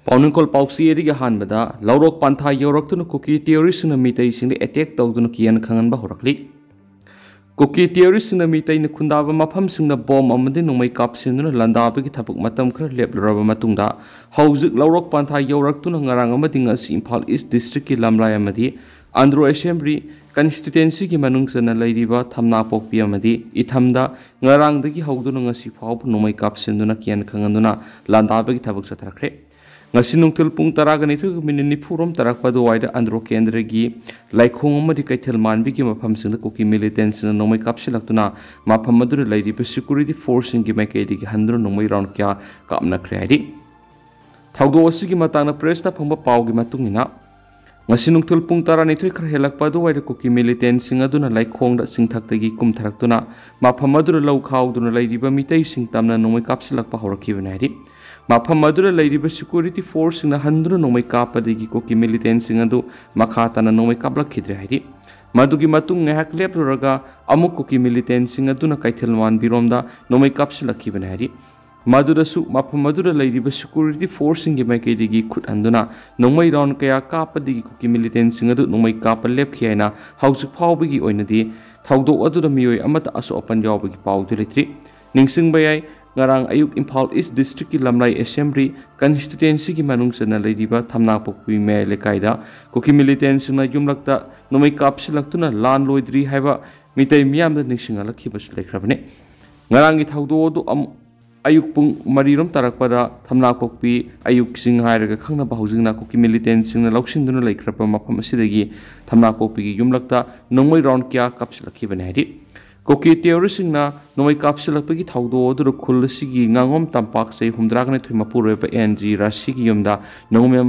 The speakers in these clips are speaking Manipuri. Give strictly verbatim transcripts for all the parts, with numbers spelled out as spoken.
ꯄꯥꯎꯅꯤꯡꯈꯣꯜ ꯄꯥꯎꯆꯦ ꯑꯗꯨꯒꯤ ꯑꯍꯥꯟꯕꯗ, ꯂꯧꯔꯣꯛ ꯄꯟꯊꯥ ꯌꯧꯔꯛꯇꯨꯅ ꯀꯨꯀꯤ ꯇꯦꯔꯣꯔꯤꯁꯁꯤꯡꯅ ꯃꯤꯇꯩꯁꯤꯡꯗ ꯑꯦꯇꯦꯛ ꯇꯧꯗꯨꯅ ꯀꯤꯍꯟ ꯈꯪꯍꯟꯕ ꯍꯧꯔꯛꯂꯤ꯫ ꯀꯨꯀꯤ ꯇꯦꯔꯣꯔꯤꯁꯁꯤꯡꯅ ꯃꯤꯇꯩꯅ ꯈꯨꯟꯗꯥꯕ ꯃꯐꯝꯁꯤꯡꯗ ꯕꯣꯝ ꯑꯃꯗꯤ ꯅꯣꯡꯃꯩ ꯀꯥꯞꯁꯤꯟꯗꯨꯅ ꯂꯥꯟꯗꯥꯕꯒꯤ ꯊꯕꯛ ꯃꯇꯝ ꯈꯔ ꯂꯦꯞꯂꯨꯔꯕ ꯃꯇꯨꯡꯗ, ꯍꯧꯖꯤꯛ ꯂꯧꯔꯣꯛ ꯄꯟꯊꯥ ꯌꯧꯔꯛꯇꯨꯅ ꯉꯔꯥꯡ ꯑꯃꯗꯤ ꯉꯁꯤ ꯏꯝꯐꯥꯜ ꯏꯁ ꯗꯤꯁꯇ꯭ꯔꯤꯛꯀꯤ ꯂꯝꯂꯥꯏ ꯑꯃꯗꯤ ꯑꯟꯗ꯭ꯔꯣ ꯑꯦꯁꯦꯝꯕ꯭ꯂꯤ ꯀꯟꯁꯇꯤꯇ꯭ꯋꯦꯟꯁꯤꯒꯤ ꯃꯅꯨꯡ ꯆꯟꯅ ꯂꯩꯔꯤꯕ ꯊꯝꯅꯥꯄꯣꯛꯄꯤ ꯑꯃꯗꯤ ꯏꯊꯝꯗ ꯉꯔꯥꯡꯗꯒꯤ ꯍꯧꯗꯨꯅ ꯉꯁꯤ ꯐꯥꯎꯕ ꯅꯣꯡꯃꯩ ꯀꯥꯞꯁꯤꯟꯗꯨꯅ ꯀꯤꯍꯟ ꯈꯪꯍꯟꯗꯨꯅ ꯂꯥꯟꯗꯥꯕꯒꯤ ꯊꯕꯛ ꯆꯠꯊꯈ꯭ꯔꯦ꯫ ꯉꯁꯤ ꯅꯨꯡꯊꯤꯜ ꯄꯨꯡ ꯇꯔꯥꯒ ꯅꯤꯊꯣꯏꯒ ꯃꯤꯅꯤꯠ ꯅꯤꯐꯨꯔꯣꯝ ꯇꯥꯔꯛꯄ ꯑꯗꯨꯋꯥꯏꯗ ꯑꯟꯗ꯭ꯔꯣ ꯀꯦꯟꯗ꯭ꯔꯒꯤ ꯂꯥꯏꯈꯣꯡ ꯑꯃꯗꯤ ꯀꯩꯊꯦꯜ ꯃꯥꯟꯕꯤꯒꯤ ꯃꯐꯝꯁꯤꯡꯗ ꯀꯨꯀꯤ ꯃꯤꯂꯤꯇꯦꯟꯁꯤꯡꯅ ꯅꯣꯡꯃꯩ ꯀꯥꯞꯁꯤꯜꯂꯛꯇꯨꯅ ꯃꯐꯝ ꯑꯗꯨꯗ ꯂꯩꯔꯤꯕ ꯁꯦꯀ꯭ꯌꯨꯔꯤꯇꯤ ꯐꯣꯔꯁꯁꯤꯡꯒꯤ ꯃꯥꯏꯀꯩꯗꯒꯤ ꯍꯟꯗꯨꯅ ꯅꯣꯡꯃꯩ ꯔꯥꯎꯟ ꯀꯌꯥ ꯀꯥꯞꯅꯈ꯭ꯔꯦ ꯍꯥꯏꯔꯤ꯫ ꯊꯧꯗꯣꯛ ꯑꯁꯤꯒꯤ ꯃꯇꯥꯡꯗ ꯄ꯭ꯔꯦꯁꯇ ꯐꯪꯕ ꯄꯥꯎꯒꯤ ꯃꯇꯨꯡ ꯏꯟꯅ, ꯉꯁꯤ ꯅꯨꯡꯊꯤꯜ ꯄꯨꯡ ꯇꯔꯥꯅꯤꯊꯣꯏ ꯈꯔ ꯍꯦꯜꯂꯛꯄ ꯑꯗꯨꯋꯥꯏꯗ ꯀꯨꯀꯤ ꯃꯤꯂꯤꯇꯦꯟꯁꯤꯡ ꯑꯗꯨꯅ ꯂꯩꯈꯣꯡꯗ ꯆꯤꯡꯊꯛꯇꯒꯤ ꯀꯨꯝꯊꯔꯛꯇꯨꯅ ꯃꯐꯝ ꯑꯗꯨꯗ ꯂꯧ ꯈꯥꯎꯗꯨꯅ ꯂꯩꯔꯤꯕ ꯃꯤꯇꯩꯁꯤꯡ ꯇꯝꯅ ꯅꯣꯡꯃꯩ ꯀꯥꯞꯁꯤꯜꯂꯛꯄ ꯍꯧꯔꯛꯈꯤꯕꯅꯤ ꯍꯥꯏꯔꯤ꯫ ꯃꯐꯝ ꯑꯗꯨꯗ ꯂꯩꯔꯤꯕ ꯁꯦꯀ꯭ꯌꯨꯔꯤꯇꯤ ꯐꯣꯔꯁꯁꯤꯡꯅ ꯍꯟꯗꯨꯅ ꯅꯣꯡꯃꯩ ꯀꯥꯞꯄꯗꯒꯤ ꯀꯨꯀꯤ ꯃꯤꯂꯤꯇꯦꯟꯁꯤꯡ ꯑꯗꯨ ꯃꯈꯥ ꯇꯥꯅ ꯅꯣꯡꯃꯩ ꯀꯥꯞꯂꯛꯈꯤꯗ꯭ꯔꯦ ꯍꯥꯏꯔꯤ꯫ ꯃꯗꯨꯒꯤ ꯃꯇꯨꯡ ꯉꯥꯏꯍꯥꯛ ꯂꯦꯞꯂꯨꯔꯒ ꯑꯃꯨꯛ ꯀꯨꯀꯤ ꯃꯤꯂꯤꯇꯦꯟꯁꯤꯡ ꯑꯗꯨꯅ ꯀꯩꯊꯦꯜ ꯃꯥꯟꯕꯤꯔꯣꯝꯗ ꯅꯣꯡꯃꯩ ꯀꯥꯞꯁꯤꯜꯂꯛꯈꯤꯕꯅꯤ ꯍꯥꯏꯔꯤ꯫ ꯃꯗꯨꯗꯁꯨ ꯃꯐꯝ ꯑꯗꯨꯗ ꯂꯩꯔꯤꯕ ꯁꯦꯀ꯭ꯌꯨꯔꯤꯇꯤ ꯐꯣꯔꯁꯁꯤꯡꯒꯤ ꯃꯥꯏꯀꯩꯗꯒꯤ ꯈꯨꯠ ꯍꯟꯗꯨꯅ ꯅꯣꯡꯃꯩ ꯔꯥꯎꯟ ꯀꯌꯥ ꯀꯥꯞꯄꯗꯒꯤ ꯀꯨꯀꯤ ꯃꯤꯂꯤꯇꯦꯟꯁꯤꯡ ꯑꯗꯨ ꯅꯣꯡꯃꯩ ꯀꯥꯞꯄ ꯂꯦꯞꯈꯤ ꯍꯥꯏꯅ ꯍꯧꯖꯤꯛ ꯐꯥꯎꯕꯒꯤ ꯑꯣꯏꯅꯗꯤ ꯊꯧꯗꯣꯛ ꯑꯗꯨꯗ ꯃꯤꯑꯣꯏ ꯑꯃꯠꯇ ꯑꯁꯣꯛ ꯑꯄꯟ ꯌꯥꯎꯕꯒꯤ ꯄꯥꯎꯗꯤ ꯂꯩꯇ꯭ꯔꯤ꯫ ꯅꯤꯡꯁꯤꯡꯕ ꯌꯥꯏ, ꯉꯔꯥꯡ ꯑꯌꯨꯛ ꯏꯝꯐꯥꯜ ꯏꯁ ꯗꯤꯁꯇ꯭ꯔꯤꯛꯀꯤ ꯂꯝꯂꯥꯏ ꯑꯦꯁꯦꯝꯕ꯭ꯂꯤ ꯀꯟꯁꯇꯤꯇ꯭ꯋꯦꯟꯁꯤꯒꯤ ꯃꯅꯨꯡ ꯆꯟꯅ ꯂꯩꯔꯤꯕ ꯊꯝꯅꯥꯄꯣꯛꯄꯤ ꯃꯌꯥꯏ ꯂꯩꯀꯥꯏꯗ ꯀꯨꯀꯤ ꯃꯤꯂꯤꯇꯦꯟꯁꯤꯡꯅ ꯌꯨꯝꯂꯛꯇ ꯅꯣꯡꯃꯩ ꯀꯥꯞꯁꯤꯜꯂꯛꯇꯨꯅ ꯂꯥꯟ ꯂꯣꯏꯗ꯭ꯔꯤ ꯍꯥꯏꯕ ꯃꯤꯇꯩ ꯃꯤꯌꯥꯝꯗ ꯅꯤꯡꯁꯤꯡꯍꯜꯂꯛꯈꯤꯕꯁꯨ ꯂꯩꯈ꯭ꯔꯕꯅꯤ꯫ ꯉꯔꯥꯡꯒꯤ ꯊꯧꯗꯣꯛ ꯑꯗꯨ ꯑꯃꯨꯛ ꯑꯌꯨꯛ ꯄꯨꯡ ꯃꯔꯤꯔꯣꯝ ꯇꯥꯔꯛꯄꯗ ꯊꯝꯅꯥꯄꯣꯛꯄꯤ ꯑꯌꯨꯛ ꯆꯤꯡ ꯍꯥꯏꯔꯒ ꯈꯪꯅꯕ ꯍꯧꯖꯤꯛꯅ ꯀꯨꯀꯤ ꯃꯤꯂꯤꯇꯦꯟꯁꯤꯡꯅ ꯂꯧꯁꯤꯟꯗꯨꯅ ꯂꯩꯈ꯭ꯔꯕ ꯃꯐꯝ ꯑꯁꯤꯗꯒꯤ ꯊꯝꯅꯥꯄꯣꯛꯄꯤꯒꯤ ꯌꯨꯝꯂꯛꯇ ꯅꯣꯡꯃꯩ ꯔꯥꯎꯟ ꯀꯌꯥ ꯀꯥꯞꯁꯤꯜꯂꯛꯈꯤꯕꯅꯤ ꯍꯥꯏꯔꯤ꯫ ꯀꯨꯀꯤ ꯇꯦꯔꯣꯔꯤꯁꯁꯤꯡꯅ ꯅꯣꯡꯃꯩ ꯀꯥꯞꯁꯤꯜꯂꯛꯄꯒꯤ ꯊꯧꯗꯣꯛ ꯑꯗꯨꯗ ꯈꯨꯜ ꯑꯁꯤꯒꯤ ꯉꯥꯉꯣꯝ ꯇꯝꯄꯥꯛ ꯆꯍꯤ ꯍꯨꯝꯗ꯭ꯔꯥꯒ ꯅꯤꯊꯣꯏ ꯃꯄꯨꯔꯣꯏꯕ ꯑꯦꯟ ꯖꯤ ꯔꯥꯁꯤꯒꯤ ꯌꯨꯝꯗ ꯅꯣꯡꯃꯩ,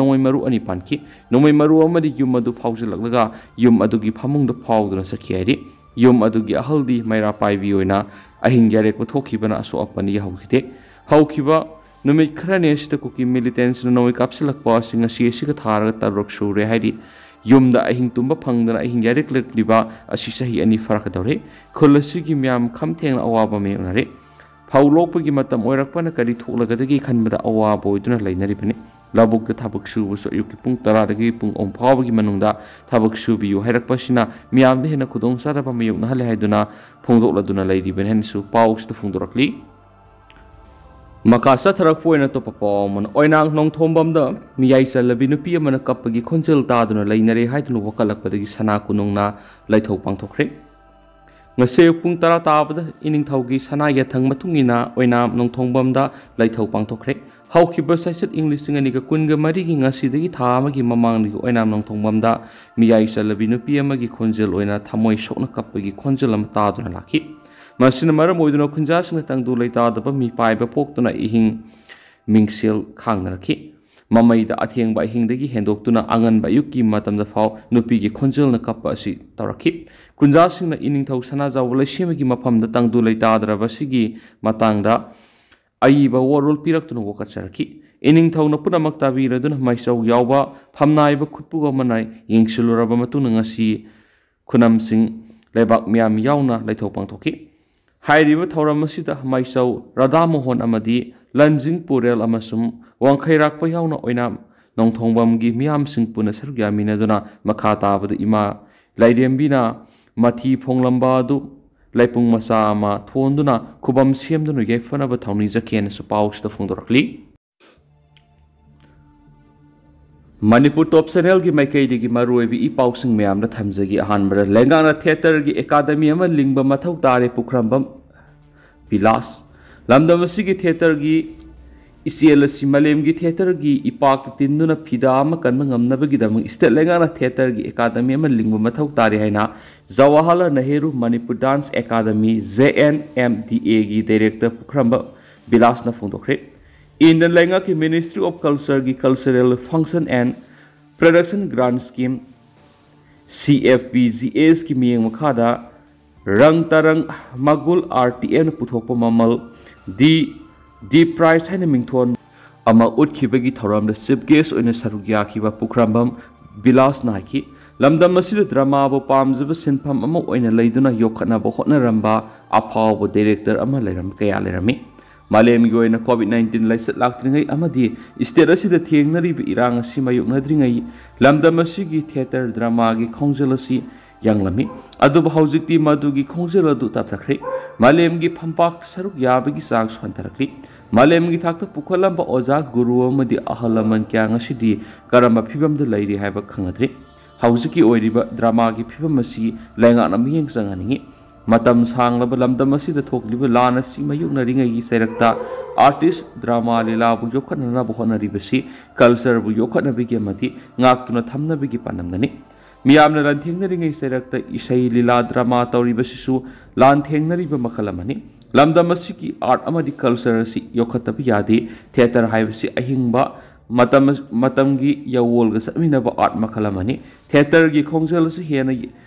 ꯅꯣꯡꯃꯩ ꯃꯔꯨ ꯑꯅꯤ ꯄꯥꯟꯈꯤ꯫ ꯅꯣꯡꯃꯩ ꯃꯔꯨ ꯑꯃꯗꯤ ꯌꯨꯝ ꯑꯗꯨ ꯐꯥꯎꯖꯤꯜꯂꯛꯂꯒ ꯌꯨꯝ ꯑꯗꯨꯒꯤ ꯐꯃꯨꯡꯗ ꯐꯥꯎꯗꯨꯅ ꯆꯠꯈꯤ ꯍꯥꯏꯔꯤ꯫ ꯌꯨꯝ ꯑꯗꯨꯒꯤ ꯑꯍꯜꯗꯤ ꯃꯩꯔꯥ ꯄꯥꯏꯕꯤ ꯑꯣꯏꯅ ꯑꯍꯤꯡ ꯌꯥꯔꯦꯛꯄ ꯊꯣꯛꯈꯤꯕꯅ ꯑꯁꯣꯛ ꯑꯄꯟ ꯌꯥꯍꯧꯈꯤꯗꯦ꯫ ꯍꯧꯈꯤꯕ ꯅꯨꯃꯤꯠ ꯈꯔꯅꯤ ꯑꯁꯤꯗ ꯀꯨꯀꯤ ꯃꯤꯂꯤꯇꯦꯟꯁꯤꯅ ꯅꯣꯡꯃꯩ ꯀꯥꯞꯁꯤꯜꯂꯛꯄ ꯑꯁꯤ ꯉꯁꯤ ꯑꯁꯤꯒ ꯊꯥꯔꯒ ꯇꯔꯨꯛ ꯁꯨꯔꯦ ꯍꯥꯏꯔꯤ꯫ ꯌꯨꯝꯗ ꯑꯍꯤꯡ ꯇꯨꯝꯕ ꯐꯪꯗꯅ ꯑꯍꯤꯡ ꯌꯥꯔꯦꯛꯂꯛꯂꯤꯕ ꯑꯁꯤ ꯆꯍꯤ ꯑꯅꯤ ꯐꯥꯔꯛꯀꯗꯧꯔꯦ꯫ ꯈꯨꯜ ꯑꯁꯤꯒꯤ ꯃꯤꯌꯥꯝ ꯈꯝ ꯊꯦꯡꯅ ꯑꯋꯥꯕ ꯃꯥꯌꯣꯛꯅꯔꯦ꯫ ꯐꯧ ꯂꯣꯛꯄꯒꯤ ꯃꯇꯝ ꯑꯣꯏꯔꯛꯄꯅ ꯀꯔꯤ ꯊꯣꯛꯂꯒꯗꯒꯦ ꯈꯟꯕꯗ ꯑꯋꯥꯕ ꯑꯣꯏꯗꯨꯅ ꯂꯩꯅꯔꯤꯕꯅꯤ꯫ ꯂꯧꯕꯨꯛꯇ ꯊꯕꯛ ꯁꯨꯕꯁꯨ ꯑꯌꯨꯛꯀꯤ ꯄꯨꯡ ꯇꯔꯥꯗꯒꯤ ꯄꯨꯡ ꯑꯍꯨꯝ ꯐꯥꯎꯕꯒꯤ ꯃꯅꯨꯡꯗ ꯊꯕꯛ ꯁꯨꯕꯤꯌꯨ ꯍꯥꯏꯔꯛꯄꯁꯤꯅ ꯃꯤꯌꯥꯝꯗ ꯍꯦꯟꯅ ꯈꯨꯗꯣꯡꯆꯥꯗꯕ ꯃꯥꯌꯣꯛꯅꯍꯜꯂꯦ ꯍꯥꯏꯗꯨꯅ ꯐꯣꯡꯗꯣꯛꯂꯗꯨꯅ ꯂꯩꯔꯤꯕꯅꯤ ꯍꯥꯏꯅꯁꯨ ꯄꯥꯎꯁꯤꯗ ꯐꯣꯡꯗꯣꯔꯛꯂꯤ꯫ ꯃꯈꯥ ꯆꯠꯊꯔꯛꯄ ꯑꯣꯏꯅ ꯑꯇꯣꯞꯄ ꯄꯥꯎ ꯑꯃꯅ, ꯑꯣꯏꯅꯥꯝ ꯅꯣꯡꯊꯣꯡꯕꯝꯗ ꯃꯤꯌꯥꯏ ꯆꯜꯂꯕꯤ ꯅꯨꯄꯤ ꯑꯃꯅ ꯀꯞꯄꯒꯤ ꯈꯣꯟꯖꯦꯜ ꯇꯥꯗꯨꯅ ꯂꯩꯅꯔꯦ ꯍꯥꯏꯗꯨꯅ ꯋꯥꯀꯠꯂꯛꯄꯗꯒꯤ ꯁꯅꯥ ꯀꯣꯅꯨꯡꯅ ꯂꯥꯏꯊꯧ ꯄꯥꯡꯊꯣꯛꯈ꯭ꯔꯦ꯫ ꯉꯁꯤ ꯑꯌꯨꯛ ꯄꯨꯡ ꯇꯔꯥ ꯇꯥꯕꯗ ꯏꯅꯤꯡꯊꯧꯒꯤ ꯁꯅꯥ ꯌꯥꯊꯪ ꯃꯇꯨꯡ ꯏꯟꯅ ꯑꯣꯏꯅꯥꯝ ꯅꯣꯡꯊꯣꯡꯕꯝꯗ ꯂꯥꯏꯊꯧ ꯄꯥꯡꯊꯣꯛꯈ꯭ꯔꯦ꯫ ꯍꯧꯈꯤꯕ ꯆꯩꯆꯠ ꯏꯪ ꯂꯤꯁꯤꯡ ꯑꯅꯤꯒ ꯀꯨꯟꯒ ꯃꯔꯤꯒꯤ ꯉꯁꯤꯗꯒꯤ ꯊꯥ ꯑꯃꯒꯤ ꯃꯃꯥꯡꯗꯒꯤ ꯑꯣꯏꯅꯥꯝ ꯅꯣꯡꯊꯣꯡꯕꯝꯗ ꯃꯤꯌꯥꯏ ꯆꯜꯂꯕꯤ ꯅꯨꯄꯤ ꯑꯃꯒꯤ ꯈꯣꯟꯖꯦꯜ ꯑꯣꯏꯅ ꯊꯃꯣꯏ ꯁꯣꯛꯅ ꯀꯞꯄꯒꯤ ꯈꯣꯟꯖꯦꯜ ꯑꯃ ꯇꯥꯗꯨꯅ ꯂꯥꯛꯈꯤ꯫ ꯃꯁꯤꯅ ꯃꯔꯝ ꯑꯣꯏꯗꯨꯅ ꯈꯨꯟꯖꯥꯁꯤꯡꯅ ꯇꯪꯗꯨ ꯂꯩꯇꯥꯗꯕ ꯃꯤꯄꯥꯏꯕ ꯄꯣꯛꯇꯨꯅ ꯏꯍꯤꯡ ꯃꯤꯡꯁꯦꯜ ꯈꯥꯡꯅꯔꯛꯈꯤ꯫ ꯃꯃꯩꯗ ꯑꯊꯦꯡꯕ ꯑꯍꯤꯡꯗꯒꯤ ꯍꯦꯟꯗꯣꯛꯇꯨꯅ ꯑꯉꯟꯕ ꯑꯌꯨꯛꯀꯤ ꯃꯇꯝꯗ ꯐꯥꯎ ꯅꯨꯄꯤꯒꯤ ꯈꯣꯟꯖꯦꯜꯅ ꯀꯞꯄ ꯑꯁꯤ ꯇꯧꯔꯛꯈꯤ꯫ ꯈꯨꯟꯖꯥꯁꯤꯡꯅ ꯏꯅꯤꯡꯊꯧ ꯁꯅꯥꯖꯥꯎꯕ ꯂꯩꯁꯦꯝꯕꯒꯤ ꯃꯐꯝꯗ ꯇꯪꯗꯨ ꯂꯩꯇꯥꯗ꯭ꯔꯕꯁꯤꯒꯤ ꯃꯇꯥꯡꯗ ꯑꯏꯕ ꯋꯥꯔꯣꯜ ꯄꯤꯔꯛꯇꯨꯅ ꯋꯥꯀꯠꯆꯔꯛꯈꯤ꯫ ꯏꯅꯤꯡꯊꯧꯅ ꯄꯨꯝꯅꯃꯛ ꯇꯥꯕꯤꯔꯗꯨꯅ ꯃꯥꯏꯆꯧ ꯌꯥꯎꯕ ꯐꯝꯅꯥꯏꯕ ꯈꯨꯠꯄꯨ ꯑꯃꯅ ꯌꯦꯡꯁꯤꯜꯂꯨꯔꯕ ꯃꯇꯨꯡꯗ ꯉꯁꯤ ꯈꯨꯅꯝꯁꯤꯡ ꯂꯩꯕꯥꯛ ꯃꯤꯌꯥꯝ ꯌꯥꯎꯅ ꯂꯩꯊꯧ ꯄꯥꯡꯊꯣꯛꯈꯤ꯫ ꯍꯥꯏꯔꯤꯕ ꯊꯧꯔꯝ ꯑꯁꯤꯗ ꯃꯥꯏꯆꯧ ꯔꯥꯙꯥ ꯃꯣꯍꯟ ꯑꯃꯗꯤ ꯂꯟꯖꯤꯡ ꯄꯨꯔꯦꯜ ꯑꯃꯁꯨꯡ ꯋꯥꯡꯈꯩꯔꯥꯛꯄ ꯌꯥꯎꯅ ꯑꯣꯏꯅꯥꯝ ꯅꯣꯡꯊꯣꯡꯕꯝꯒꯤ ꯃꯤꯌꯥꯝꯁꯤꯡ ꯄꯨꯟꯅ ꯁꯔꯨꯛ ꯌꯥꯃꯤꯟꯅꯗꯨꯅ ꯃꯈꯥ ꯇꯥꯕꯗ ꯏꯃꯥ ꯂꯥꯏꯔꯦꯝꯕꯤꯅ ꯃꯊꯤ ꯐꯣꯡꯂꯝꯕ ꯑꯗꯨ ꯂꯩꯄꯨꯡ ꯃꯆꯥ ꯑꯃ ꯊꯣꯟꯗꯨꯅ ꯈꯨꯕꯝ ꯁꯦꯝꯗꯨꯅ ꯌꯥꯏꯐꯅꯕ ꯊꯧꯅꯤꯖꯈꯤ ꯍꯥꯏꯅꯁꯨ ꯄꯥꯎꯁꯤꯗ ꯐꯣꯡꯗꯣꯔꯛꯂꯤ꯫ ꯃꯅꯤꯄꯨꯔ ꯇꯣꯞ ꯆꯦꯅꯦꯜꯒꯤ ꯃꯥꯏꯀꯩꯗꯒꯤ ꯃꯔꯨꯑꯣꯏꯕ ꯏ ꯄꯥꯎꯁꯤꯡ ꯃꯌꯥꯝꯗ ꯊꯝꯖꯒꯦ꯫ ꯑꯍꯥꯟꯕꯗ, ꯂꯩꯉꯥꯛꯅ ꯊꯤꯌꯦꯇꯔꯒꯤ ꯑꯦꯀꯥꯗꯃꯤ ꯑꯃ ꯂꯤꯡꯕ ꯃꯊꯧ ꯇꯥꯔꯦ, ꯄꯨꯈ꯭ꯔꯝꯕꯝ ꯕꯤꯂꯥꯁ꯫ ꯂꯝꯗꯝ ꯑꯁꯤꯒꯤ ꯊꯤꯌꯦꯇꯔꯒꯤ ꯏꯆꯦꯜ ꯑꯁꯤ ꯃꯥꯂꯦꯝꯒꯤ ꯊꯤꯌꯦꯇꯔꯒꯤ ꯏꯄꯥꯛꯇ ꯇꯤꯟꯗꯨꯅ ꯐꯤꯗꯥ ꯑꯃ ꯀꯟꯕ ꯉꯝꯅꯕꯒꯤꯗꯃꯛ ꯏꯁꯇꯦꯠ ꯂꯩꯉꯥꯛꯅ ꯊꯤꯌꯦꯇꯔꯒꯤ ꯑꯦꯀꯥꯗꯃꯤ ꯑꯃ ꯂꯤꯡꯕ ꯃꯊꯧ ꯇꯥꯔꯦ ꯍꯥꯏꯅ Jawaharlal Nehru Manipur dance academy, J N M D ꯑꯦꯒꯤ ꯗꯥꯏꯔꯦꯛꯇꯔ ꯄꯨꯈ꯭ꯔꯝꯕꯝ ꯕꯤꯂꯥꯁꯅ ꯐꯣꯡꯗꯣꯛꯈ꯭ꯔꯦ꯫ ꯏꯟꯗꯤꯌꯟ ꯂꯩꯉꯥꯛꯀꯤ Ministry of Cultureꯒꯤ Cultural Function and Production Grant Scheme, C F P G ꯑꯦꯁꯀꯤ ꯃꯤꯠꯌꯦꯡ ꯃꯈꯥꯗ ꯔꯪ ꯇꯔꯪ ꯃꯒꯨꯜ ꯑꯥꯔ ꯇꯤ ꯑꯦꯝꯅ ꯄꯨꯊꯣꯛꯄ ꯃꯃꯜ ꯗꯤ ꯗꯤ ꯄ꯭ꯔꯥꯏꯖ ꯍꯥꯏꯅ ꯃꯤꯡꯊꯣꯟ ꯑꯃ ꯎꯠꯈꯤꯕꯒꯤ ꯊꯧꯔꯝꯗ ꯆꯤꯐ ꯒꯦꯁ ꯑꯣꯏꯅ ꯁꯔꯨꯛ ꯌꯥꯈꯤꯕ ꯄꯨꯈ꯭ꯔꯝꯕꯝ ꯕꯤꯂꯥꯁꯅ ꯍꯥꯏꯈꯤ, ꯂꯝꯗꯝ ꯑꯁꯤꯗ ꯗ꯭ꯔꯃꯥꯕꯨ ꯄꯥꯝꯖꯕ ꯁꯤꯟꯐꯝ ꯑꯃ ꯑꯣꯏꯅ ꯂꯩꯗꯨꯅ ꯌꯣꯛꯈꯠꯅꯕ ꯍꯣꯠꯅꯔꯝꯕ ꯑꯐꯥꯎꯕ ꯗꯥꯏꯔꯦꯛꯇꯔ ꯑꯃ ꯂꯩꯔꯝ ꯀꯌꯥ ꯂꯩꯔꯝꯃꯤ꯫ ꯃꯥꯂꯦꯝꯒꯤ ꯑꯣꯏꯅ ꯀꯣꯚꯤꯗ ꯅꯥꯏꯟꯇꯤꯟ ꯂꯥꯏꯆꯠ ꯂꯥꯛꯇ꯭ꯔꯤꯉꯩ ꯑꯃꯗꯤ ꯁ꯭ꯇꯦꯠ ꯑꯁꯤꯗ ꯊꯦꯡꯅꯔꯤꯕ ꯏꯔꯥꯡ ꯑꯁꯤ ꯃꯥꯌꯣꯛꯅꯗ꯭ꯔꯤꯉꯩ ꯂꯝꯗꯝ ꯑꯁꯤꯒꯤ ꯊꯤꯌꯦꯇꯔ ꯗ꯭ꯔꯃꯥꯒꯤ ꯈꯣꯡꯖꯦꯜ ꯑꯁꯤ ꯌꯥꯡꯂꯝꯃꯤ꯫ ꯑꯗꯨꯕꯨ ꯍꯧꯖꯤꯛꯇꯤ ꯃꯗꯨꯒꯤ ꯈꯣꯡꯖꯦꯜ ꯑꯗꯨ ꯇꯞꯊꯈ꯭ꯔꯦ꯫ ꯃꯥꯂꯦꯝꯒꯤ ꯐꯝꯄꯥꯛ ꯁꯔꯨꯛ ꯌꯥꯕꯒꯤ ꯆꯥꯡꯁꯨ ꯍꯟꯊꯔꯛꯂꯤ꯫ ꯃꯥꯂꯦꯝꯒꯤ ꯊꯥꯛꯇ ꯄꯨꯈꯠꯂꯝꯕ ꯑꯣꯖꯥ, ꯒꯨꯔꯨ ꯑꯃꯗꯤ ꯑꯍꯜ ꯂꯃꯟ ꯀꯌꯥ ꯉꯁꯤꯗꯤ ꯀꯔꯝꯕ ꯐꯤꯕꯝꯗ ꯂꯩꯔꯤ ꯍꯥꯏꯕ ꯈꯪꯅꯗ꯭ꯔꯤ꯫ ꯍꯧꯖꯤꯛꯀꯤ ꯑꯣꯏꯔꯤꯕ ꯗ꯭ꯔꯃꯥꯒꯤ ꯐꯤꯕꯝ ꯑꯁꯤ ꯂꯩꯉꯥꯛꯅ ꯃꯤꯠꯌꯦꯡ ꯆꯪꯍꯟꯅꯤꯡꯏ꯫ ꯃꯇꯝ ꯁꯥꯡꯂꯕ ꯂꯝꯗꯝ ꯑꯁꯤꯗ ꯊꯣꯛꯂꯤꯕ ꯂꯥꯟ ꯑꯁꯤ ꯃꯥꯌꯣꯛꯅꯔꯤꯉꯩꯒꯤ ꯆꯩꯔꯛꯇ ꯑꯥꯔꯇꯤꯁ, ꯗ꯭ꯔꯃꯥ, ꯂꯤꯂꯥꯕꯨ ꯌꯣꯛꯈꯠꯅꯅꯕ ꯍꯣꯠꯅꯔꯤꯕꯁꯤ ꯀꯜꯆꯔꯕꯨ ꯌꯣꯛꯈꯠꯅꯕꯒꯤ ꯑꯃꯗꯤ ꯉꯥꯛꯇꯨꯅ ꯊꯝꯅꯕꯒꯤ ꯄꯥꯟꯗꯝꯗꯅꯤ꯫ ꯃꯤꯌꯥꯝꯅ ꯂꯥꯟꯊꯦꯡꯅꯔꯤꯉꯩ ꯆꯩꯔꯛꯇ ꯏꯁꯩ, ꯂꯤꯂꯥ, ꯗ꯭ꯔꯃꯥ ꯇꯧꯔꯤꯕꯁꯤꯁꯨ ꯂꯥꯟꯊꯦꯡꯅꯔꯤꯕ ꯃꯈꯜ ꯑꯃꯅꯤ꯫ ꯂꯝꯗꯝ ꯑꯁꯤꯒꯤ ꯑꯥꯔꯠ ꯑꯃꯗꯤ ꯀꯜꯆꯔ ꯑꯁꯤ ꯌꯣꯛꯈꯠꯇꯕ ꯌꯥꯗꯦ꯫ ꯊꯤꯌꯦꯇꯔ ꯍꯥꯏꯕꯁꯤ ꯑꯍꯤꯡꯕ ꯃꯇꯝ, ꯃꯇꯝꯒꯤ ꯌꯥꯋꯣꯜꯒ ꯆꯠꯃꯤꯟꯅꯕ ꯑꯥꯔꯠ ꯃꯈꯜ ꯑꯃꯅꯤ꯫ ꯊꯤꯌꯦꯇꯔꯒꯤ ꯈꯣꯡꯖꯦꯜ ꯑꯁꯤ ꯍꯦꯟꯅ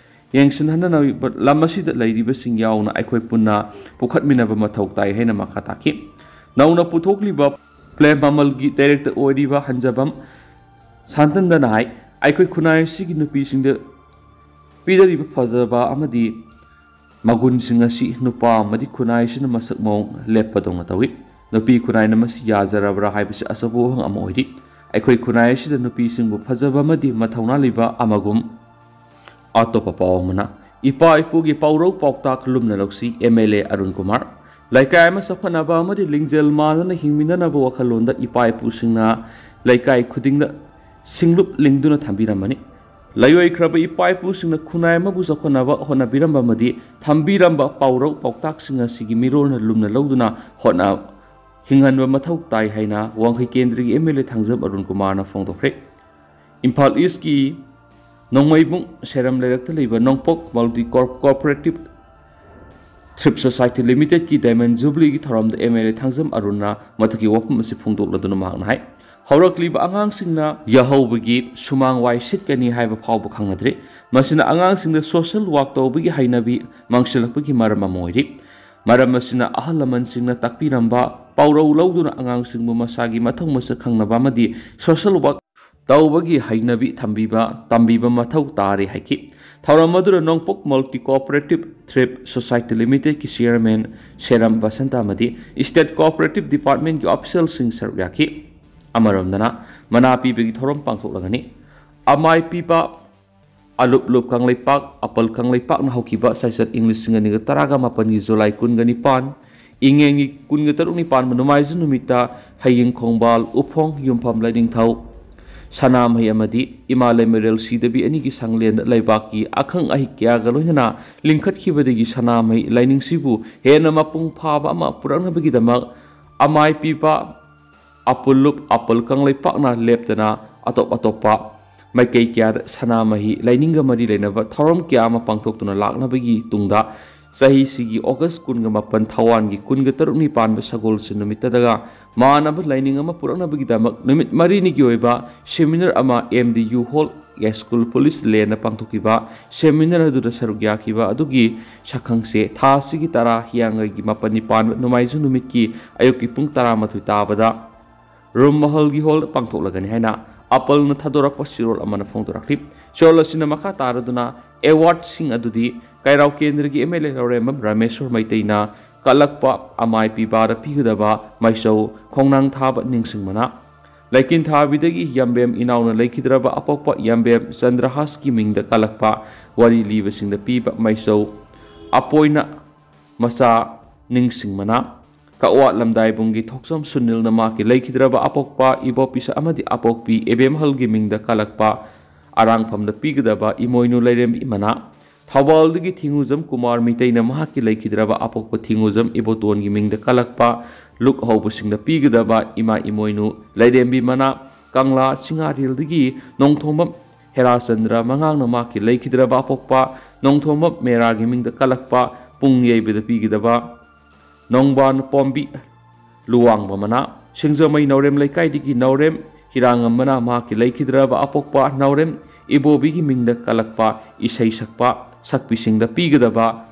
ꯌꯦꯡꯁꯤꯟꯍꯟꯅꯅꯕ ꯂꯝ ꯑꯁꯤꯗ ꯂꯩꯔꯤꯕꯁꯤꯡ ꯌꯥꯎꯅ ꯑꯩꯈꯣꯏ ꯄꯨꯟꯅ ꯄꯨꯈꯠꯃꯤꯟꯅꯕ ꯃꯊꯧ ꯇꯥꯏ ꯍꯥꯏꯅ ꯃꯈꯥ ꯇꯥꯈꯤ꯫ ꯅꯧꯅ ꯄꯨꯊꯣꯛꯂꯤꯕ ꯐꯤꯂꯝ ꯃꯃꯜꯒꯤ ꯗꯥꯏꯔꯦꯛꯇꯔ ꯑꯣꯏꯔꯤꯕ ꯍꯟꯖꯕꯝ ꯁꯥꯟꯇꯟꯗꯅ ꯍꯥꯏ, ꯑꯩꯈꯣꯏ ꯈꯨꯟꯅꯥꯏ ꯑꯁꯤꯒꯤ ꯅꯨꯄꯤꯁꯤꯡꯗ ꯄꯤꯗꯔꯤꯕ ꯐꯖꯕ ꯑꯃꯗꯤ ꯃꯒꯨꯟꯁꯤꯡ ꯑꯁꯤ ꯅꯨꯄꯥ ꯑꯃꯗꯤ ꯈꯨꯟꯅꯥꯏꯁꯤꯅ ꯃꯁꯛ ꯃꯑꯣꯡ ꯂꯦꯞꯄꯗꯧꯅ ꯇꯧꯏ꯫ ꯅꯨꯄꯤ ꯈꯨꯟꯅꯥꯏꯅ ꯃꯁꯤ ꯌꯥꯖꯔꯕ꯭ꯔꯥ ꯍꯥꯏꯕꯁꯤ ꯑꯆꯧꯕ ꯋꯥꯍꯪ ꯑꯃ ꯑꯣꯏꯔꯤ꯫ ꯑꯩꯈꯣꯏ ꯈꯨꯟꯅꯥꯏ ꯑꯁꯤꯗ ꯅꯨꯄꯤꯁꯤꯡꯕꯨ ꯐꯖꯕ ꯑꯃꯗꯤ ꯃꯊꯧꯅꯥ ꯂꯩꯕ ꯑꯃꯒꯨꯝ ꯑꯇꯣꯞꯄ ꯄꯥꯎ ꯑꯃꯅ, ꯏꯄꯥ ꯏꯄꯨꯒꯤ ꯄꯥꯎꯔꯧ ꯄꯥꯎꯇꯥꯛ ꯂꯨꯝꯅ ꯂꯧꯁꯤ, ꯑꯦꯝ ꯑꯦꯜ ꯑꯦ ꯑꯔꯨꯟ ꯀꯨꯃꯥꯔ꯫ ꯂꯩꯀꯥꯏ ꯑꯃ ꯆꯥꯎꯈꯠꯅꯕ ꯑꯃꯗꯤ ꯂꯤꯡꯖꯦꯜ ꯃꯥꯟꯅꯅ ꯍꯤꯡꯃꯤꯟꯅꯅꯕ ꯋꯥꯈꯜꯂꯣꯟꯗ ꯏꯄꯥ ꯏꯄꯨꯁꯤꯡꯅ ꯂꯩꯀꯥꯏ ꯈꯨꯗꯤꯡꯗ ꯁꯤꯡꯂꯨꯞ ꯂꯤꯡꯗꯨꯅ ꯊꯝꯕꯤꯔꯝꯕꯅꯤ꯫ ꯂꯩꯑꯣꯏꯈ꯭ꯔꯕ ꯏꯄꯥ ꯏꯄꯨꯁꯤꯡꯅ ꯈꯨꯟꯅꯥꯏ ꯑꯃꯕꯨ ꯆꯥꯎꯈꯠꯅꯕ ꯍꯣꯠꯅꯕꯤꯔꯝꯕ ꯑꯃꯗꯤ ꯊꯝꯕꯤꯔꯝꯕ ꯄꯥꯎꯔꯧ ꯄꯥꯎꯇꯥꯛꯁꯤꯡ ꯑꯁꯤꯒꯤ ꯃꯤꯔꯣꯜꯅ ꯂꯨꯝꯅ ꯂꯧꯗꯨꯅ ꯍꯣꯠꯅ ꯍꯤꯡꯍꯟꯕ ꯃꯊꯧ ꯇꯥꯏ ꯍꯥꯏꯅ ꯋꯥꯡꯈꯩ ꯀꯦꯟꯗ꯭ꯔꯒꯤ M L A Thangjam Arun ꯀꯨꯃꯥꯔꯅ ꯐꯣꯡꯗꯣꯛꯈ꯭ꯔꯦ꯫ ꯏꯝꯐꯥꯜ ꯏꯁꯀꯤ ꯅꯣꯡꯃꯩꯕꯨꯡ ꯁꯦꯔꯝ ꯂꯩꯔꯛꯇ ꯂꯩꯕ ꯅꯣꯡꯄꯣꯛ ꯃꯜꯇꯤ ꯀꯣꯔ-, ꯀꯣꯑꯣꯄꯔꯦꯇꯤꯚ ꯊ꯭ꯔꯤꯞ ꯁꯣꯁꯥꯏꯇꯤ ꯂꯤꯃꯤꯇꯦꯗꯀꯤ ꯗꯥꯏꯃꯟ ꯖꯨꯕꯤꯂꯤꯒꯤ ꯊꯧꯔꯝꯗ ꯑꯦꯝ ꯑꯦꯜ ꯑꯦ ꯊꯥꯡꯖꯝ ꯑꯔꯨꯟꯅ ꯃꯊꯛꯀꯤ ꯋꯥꯐꯝ ꯑꯁꯤ ꯐꯣꯡꯗꯣꯛꯂꯗꯨꯅ ꯃꯍꯥꯛꯅ ꯍꯥꯏ, ꯍꯧꯔꯛꯂꯤꯕ ꯑꯉꯥꯡꯁꯤꯡꯅ ꯌꯥꯍꯧꯕꯒꯤ ꯁꯨꯃꯥꯡ ꯋꯥꯏ ꯁꯤꯠꯀꯅꯤ ꯍꯥꯏꯕ ꯐꯥꯎꯕ ꯈꯪꯅꯗ꯭ꯔꯤ꯫ ꯃꯁꯤꯅ ꯑꯉꯥꯡꯁꯤꯡꯗ ꯁꯣꯁꯦꯜ ꯋꯥꯛ ꯇꯧꯕꯒꯤ ꯍꯩꯅꯕꯤ ꯃꯥꯡꯁꯤꯜꯂꯛꯄꯒꯤ ꯃꯔꯝ ꯑꯃ ꯑꯣꯏꯔꯤ꯫ ꯃꯔꯝ ꯑꯁꯤꯅ ꯑꯍꯜ ꯂꯃꯟꯁꯤꯡꯅ ꯇꯥꯛꯄꯤꯔꯝꯕ ꯄꯥꯎꯔꯧ ꯂꯧꯗꯨꯅ ꯑꯉꯥꯡꯁꯤꯡꯕꯨ ꯃꯁꯥꯒꯤ ꯃꯊꯧ ꯃꯁꯛ ꯈꯪꯅꯕ ꯑꯃꯗꯤ ꯁꯣꯁꯦꯜ ꯋꯥꯛ ꯇꯧꯕꯒꯤ ꯍꯩꯅꯕꯤ ꯊꯝꯕꯤꯕ, ꯇꯝꯕꯤꯕ ꯃꯊꯧ ꯇꯥꯔꯤ ꯍꯥꯏꯈꯤ꯫ ꯊꯧꯔꯝ ꯑꯗꯨꯗ ꯅꯣꯡꯄꯣꯛ Multi Cooperative Thrift Society Limited ꯀꯤ Chairman ꯁꯦꯔꯝ ꯕꯁꯟꯇ ꯑꯃꯗꯤ State Cooperative Department ꯀꯤ official ꯁꯤꯡ ꯁꯔꯨꯛ ꯌꯥꯈꯤ꯫ ꯑꯃꯔꯣꯝꯗꯅ, ꯃꯅꯥ ꯄꯤꯕꯒꯤ ꯊꯧꯔꯝ ꯄꯥꯡꯊꯣꯛꯂꯒꯅꯤ꯫ ꯑꯃꯥꯏ ꯄꯤꯕ ꯑꯂꯨꯞ ꯂꯨꯞ ꯀꯪꯂꯩꯄꯥꯛ, ꯑꯄꯜ ꯀꯪꯂꯩꯄꯥꯛꯅ ꯍꯧꯈꯤꯕ ꯆꯩꯆꯠ ꯏꯪ ꯂꯤꯁꯤꯡ ꯑꯅꯤꯒ ꯇꯔꯥꯒ ꯃꯥꯄꯟꯒꯤ ꯖꯨꯂꯥꯏ ꯀꯨꯟꯒ ꯅꯤꯄꯥꯟ, ꯏꯉꯦꯟꯒꯤ ꯀꯨꯟꯒ ꯇꯔꯨꯛꯅꯤ ꯄꯥꯟꯕ ꯅꯣꯡꯃꯥꯏꯖꯤꯡ ꯅꯨꯃꯤꯠꯇ ꯍꯌꯤꯡ ꯈꯣꯡꯕꯥꯜ ꯎꯐꯣꯡ ꯌꯨꯝꯐꯝ ꯂꯥꯏꯅꯤꯡꯊꯧ ꯁꯅꯥꯃꯍꯤ ꯑꯃꯗꯤ ꯏꯃꯥ ꯂꯩꯃꯔꯦꯜ ꯁꯤꯗꯕꯤ ꯑꯅꯤꯒꯤ ꯁꯪꯂꯦꯟꯗ ꯂꯩꯕꯥꯛꯀꯤ ꯑꯈꯪ ꯑꯍꯩ ꯀꯌꯥꯒ ꯂꯣꯏꯅꯅ ꯂꯤꯡꯈꯠꯈꯤꯕꯗꯒꯤ ꯁꯅꯥꯃꯍꯤ ꯂꯥꯏꯅꯤꯡꯁꯤꯕꯨ ꯍꯦꯟꯅ ꯃꯄꯨꯡ ꯐꯥꯕ ꯑꯃ ꯄꯨꯔꯛꯅꯕꯒꯤꯗꯃꯛ ꯑꯃꯥꯏ ꯄꯤꯕ ꯑꯄꯨꯜꯂꯨꯞ ꯑꯄꯜ ꯀꯪꯂꯩꯄꯥꯛꯅ ꯂꯦꯞꯇꯅ ꯑꯇꯣꯞ ꯑꯇꯣꯞꯄ ꯃꯥꯏꯀꯩ ꯀꯌꯥꯗ ꯁꯅꯥꯃꯍꯤ ꯂꯥꯏꯅꯤꯡꯒ ꯃꯔꯤ ꯂꯩꯅꯕ ꯊꯧꯔꯝ ꯀꯌꯥ ꯑꯃ ꯄꯥꯡꯊꯣꯛꯇꯨꯅ ꯂꯥꯛꯅꯕꯒꯤ ꯇꯨꯡꯗ, ꯆꯍꯤꯁꯤꯒꯤ ꯑꯣꯒꯁ ꯀꯨꯟꯒ ꯃꯥꯄꯟ ꯊꯧꯋꯥꯟꯒꯤ ꯀꯨꯟꯒ ꯇꯔꯨꯛꯅꯤ ꯄꯥꯟꯕ ꯁꯒꯣꯜꯁꯦꯟ ꯅꯨꯃꯤꯠꯇꯒ ꯃꯥꯟꯅꯕ ꯂꯥꯏꯅꯤꯡ ꯑꯃ ꯄꯨꯔꯛꯅꯕꯒꯤꯗꯃꯛ ꯅꯨꯃꯤꯠ ꯃꯔꯤꯅꯤꯒꯤ ꯑꯣꯏꯕ seminar ꯑꯃ M D U Hall, School Police Lane ꯗ ꯄꯥꯡꯊꯣꯛꯈꯤꯕ seminar ꯑꯗꯨꯗ ꯁꯔꯨꯛ ꯌꯥꯈꯤꯕ ꯑꯗꯨꯒꯤ ꯁꯛꯈꯪꯁꯦ ꯊꯥ ꯑꯁꯤꯒꯤ ꯇꯔꯥ, ꯍꯤꯌꯥꯡꯒꯩꯒꯤ ꯃꯥꯄꯟꯅꯤ ꯄꯥꯟꯕ ꯅꯣꯡꯃꯥꯏꯖꯤꯡ ꯅꯨꯃꯤꯠꯀꯤ ꯑꯌꯨꯛꯀꯤ ꯄꯨꯡ ꯇꯔꯥꯃꯥꯊꯣꯏ ꯇꯥꯕꯗ ꯔꯨꯝ ꯃꯍꯜꯒꯤ ꯍꯣꯜꯗ ꯄꯥꯡꯊꯣꯛꯂꯒꯅꯤ ꯍꯥꯏꯅ ꯑꯄꯜꯅ ꯊꯥꯗꯣꯔꯛꯄ ꯆꯦꯔꯣꯜ ꯑꯃꯅ ꯐꯣꯡꯗꯣꯔꯛꯂꯤ꯫ ꯆꯦꯔꯣꯜ ꯑꯁꯤꯅ ꯃꯈꯥ ꯇꯥꯔꯗꯨꯅ ꯑꯦꯋꯥꯔꯗꯁꯤꯡ ꯑꯗꯨꯗꯤ ꯀꯩꯔꯥꯎ ꯀꯦꯟꯗ꯭ꯔꯒꯤ M L A ꯂꯧꯔꯦꯝꯕꯝ ꯔꯥꯃꯦꯁꯣꯔ ꯃꯩꯇꯩꯅ ꯀꯠꯂꯛꯄ ꯑꯃꯥꯏ ꯄꯤꯕꯥꯗ ꯄꯤꯒꯗꯕ ꯃꯩꯆꯧ ꯈꯣꯡꯅꯥꯡ ꯊꯥꯕ ꯅꯤꯡꯁꯤꯡ ꯃꯅꯥ, ꯂꯩꯀꯤꯟꯊꯥꯕꯤꯗꯒꯤ ꯌꯥꯝꯕꯦꯝ ꯏꯅꯥꯎꯅ ꯂꯩꯈꯤꯗ꯭ꯔꯕ ꯑꯄꯣꯛꯄ ꯌꯥꯝꯕꯦꯝ ꯆꯟꯗ꯭ꯔꯍꯥꯁꯀꯤ ꯃꯤꯡꯗ ꯀꯠꯂꯛꯄ ꯋꯥꯔꯤ ꯂꯤꯕꯁꯤꯡꯗ ꯄꯤꯕ ꯃꯩꯆꯧ ꯑꯄꯣꯏꯅ ꯃꯆꯥ ꯅꯤꯡꯁꯤꯡ ꯃꯅꯥ, ꯀꯛꯋꯥ ꯂꯝꯗꯥꯏꯕꯨꯡꯒꯤ ꯊꯣꯛꯆꯣꯝ ꯁꯨꯅꯤꯜꯅ ꯃꯍꯥꯛꯀꯤ ꯂꯩꯈꯤꯗ꯭ꯔꯕ ꯑꯄꯣꯛꯄ ꯏꯕꯣꯄꯤꯁꯛ ꯑꯃꯗꯤ ꯑꯄꯣꯛꯄꯤ ꯏꯕꯦꯝꯍꯜꯒꯤ ꯃꯤꯡꯗ ꯀꯠꯂꯛꯄ ꯑꯔꯥꯡꯐꯝꯗ ꯄꯤꯒꯗꯕ ꯏꯃꯣꯏꯅꯨ ꯂꯩꯔꯦꯝꯕꯤ ꯃꯅꯥ, ꯊꯧꯕꯥꯜꯗꯒꯤ ꯊꯤꯉꯨꯖꯝ ꯀꯨꯃꯥꯔ ꯃꯤꯇꯩꯅ ꯃꯍꯥꯛꯀꯤ ꯂꯩꯈꯤꯗ꯭ꯔꯕ ꯑꯄꯣꯛꯄ ꯊꯤꯉꯨꯖꯝ ꯏꯕꯣꯇꯣꯟꯒꯤ ꯃꯤꯡꯗ ꯀꯠꯂꯛꯄ ꯂꯨꯛ ꯍꯧꯕꯁꯤꯡꯗ ꯄꯤꯒꯗꯕ ꯏꯃꯥ ꯏꯃꯣꯏꯅꯨ ꯂꯩꯔꯦꯝꯕꯤ ꯃꯅꯥ, ꯀꯪꯂꯥ ꯆꯤꯡꯉꯥꯔꯦꯜꯗꯒꯤ ꯅꯣꯡꯊꯣꯝꯕꯝ ꯍꯦꯔꯥꯆꯟꯗ꯭ꯔ ꯃꯉꯥꯡꯅ ꯃꯍꯥꯛꯀꯤ ꯂꯩꯈꯤꯗ꯭ꯔꯕ ꯑꯄꯣꯛꯄ ꯅꯣꯡꯊꯣꯝꯕꯝ ꯃꯦꯔꯥꯒꯤ ꯃꯤꯡꯗ ꯀꯠꯂꯛꯄ ꯄꯨꯡ ꯌꯩꯕꯗ ꯄꯤꯒꯗꯕ ꯅꯣꯡꯕꯥꯟ ꯄꯣꯝꯕꯤ ꯂꯨꯋꯥꯡꯕ ꯃꯅꯥ, ꯁꯤꯡꯖꯃꯩ ꯅꯥꯎꯔꯦꯝ ꯂꯩꯀꯥꯏꯗꯒꯤ ꯅꯥꯎꯔꯦꯝ ꯍꯤꯔꯥꯉꯝꯕꯅ ꯃꯍꯥꯛꯀꯤ ꯂꯩꯈꯤꯗ꯭ꯔꯕ ꯑꯄꯣꯛꯄ ꯅꯥꯎꯔꯦꯝ ꯏꯕꯣꯕꯤꯒꯤ ꯃꯤꯡꯗ ꯀꯠꯂꯛꯄ ꯏꯁꯩ ꯁꯛꯄ ꯁꯛꯄꯤꯁꯤꯡꯗ ꯄꯤꯒꯗꯕ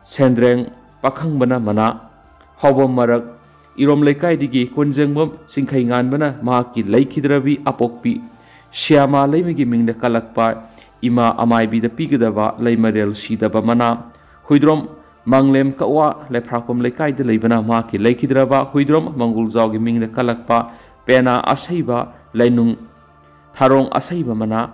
ꯁꯦꯟꯗ꯭ꯔꯦꯡ ꯄꯥꯈꯪꯕꯅ ꯃꯅꯥ, ꯍꯥꯎꯕꯝ ꯃꯔꯛ ꯏꯔꯣꯝ ꯂꯩꯀꯥꯏꯗꯒꯤ ꯀꯣꯟꯖꯦꯡꯕꯝ ꯆꯤꯡꯈꯩ ꯉꯥꯟꯕꯅ ꯃꯍꯥꯛꯀꯤ ꯂꯩꯈꯤꯗ꯭ꯔꯕꯤ ꯑꯄꯣꯛꯄꯤ ꯁ꯭ꯌꯥꯃꯥ ꯂꯩꯃꯒꯤ ꯃꯤꯡꯗ ꯀꯠꯂꯛꯄ ꯏꯃꯥ ꯑꯃꯥꯏꯕꯤꯗ ꯄꯤꯒꯗꯕ ꯂꯩꯃꯔꯦꯜ ꯁꯤꯗꯕ ꯃꯅꯥ, ꯍꯨꯏꯗ꯭ꯔꯣꯝ ꯃꯥꯡꯂꯦꯝ ꯀꯛꯋꯥ ꯂꯩꯐ꯭ꯔꯥꯛꯄꯝ ꯂꯩꯀꯥꯏꯗ ꯂꯩꯕꯅ ꯃꯍꯥꯛꯀꯤ ꯂꯩꯈꯤꯗ꯭ꯔꯕ ꯍꯨꯏꯗ꯭ꯔꯣꯝ ꯃꯪꯒꯨꯜꯖꯥꯎꯒꯤ ꯃꯤꯡꯗ ꯀꯠꯂꯛꯄ ꯄꯦꯅꯥ ꯑꯁꯩꯕ ꯂꯩꯅꯨꯡ ꯊꯥꯔꯣꯡ ꯑꯁꯩꯕ ꯃꯅꯥ,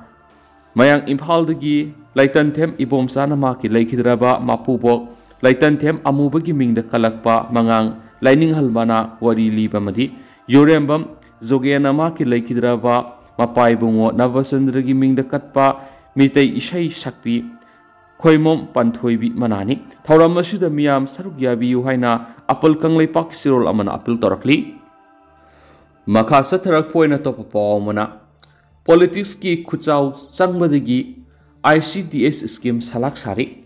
ꯃꯌꯥꯡ ꯏꯝꯐꯥꯜꯗꯒꯤ ꯂꯩꯇꯟꯊꯦꯝ ꯏꯕꯣꯝꯆꯥꯅ ꯃꯍꯥꯛꯀꯤ ꯂꯩꯈꯤꯗ꯭ꯔꯕ ꯃꯄꯨꯕꯣꯛ ꯂꯩꯇꯟꯊꯦꯝ ꯑꯃꯨꯕꯒꯤ ꯃꯤꯡꯗ ꯀꯠꯂꯛꯄ ꯃꯉꯥꯡ ꯂꯥꯏꯅꯤꯡꯍꯜ ꯃꯅꯥ ꯋꯥꯔꯤ ꯂꯤꯕ ꯑꯃꯗꯤ ꯌꯨꯔꯦꯝꯕꯝ ꯖꯣꯒꯦꯟꯅ ꯃꯍꯥꯛꯀꯤ ꯂꯩꯈꯤꯗ꯭ꯔꯕ ꯃꯄꯥ ꯏꯕꯨꯡꯉꯣ ꯅꯕꯆꯟꯗ꯭ꯔꯒꯤ ꯃꯤꯡꯗ ꯀꯠꯄ ꯃꯤꯇꯩ ꯏꯁꯩ ꯁꯛꯄꯤ ꯈꯣꯏꯃꯣꯝ ꯄꯥꯟꯊꯣꯏꯕꯤ ꯃꯅꯥꯅꯤ꯫ ꯊꯧꯔꯝ ꯑꯁꯤꯗ ꯃꯤꯌꯥꯝ ꯁꯔꯨꯛ ꯌꯥꯕꯤꯌꯨ ꯍꯥꯏꯅ ꯑꯄꯜ ꯀꯪꯂꯩꯄꯥꯛꯀꯤ ꯆꯦꯔꯣꯜ ꯑꯃꯅ ꯑꯄꯤꯜ ꯇꯧꯔꯛꯂꯤ꯫ ꯃꯈꯥ ꯆꯠꯊꯔꯛꯄ ꯑꯣꯏꯅ ꯑꯇꯣꯞꯄ ꯄꯥꯎ ꯑꯃꯅ, ꯄꯣꯂꯤꯇꯤꯛꯁꯀꯤ ꯈꯨꯠꯆꯥꯎ ꯆꯪꯕꯗꯒꯤ I C D S scheme ꯁꯂꯥꯛ ꯁꯥꯔꯤ꯫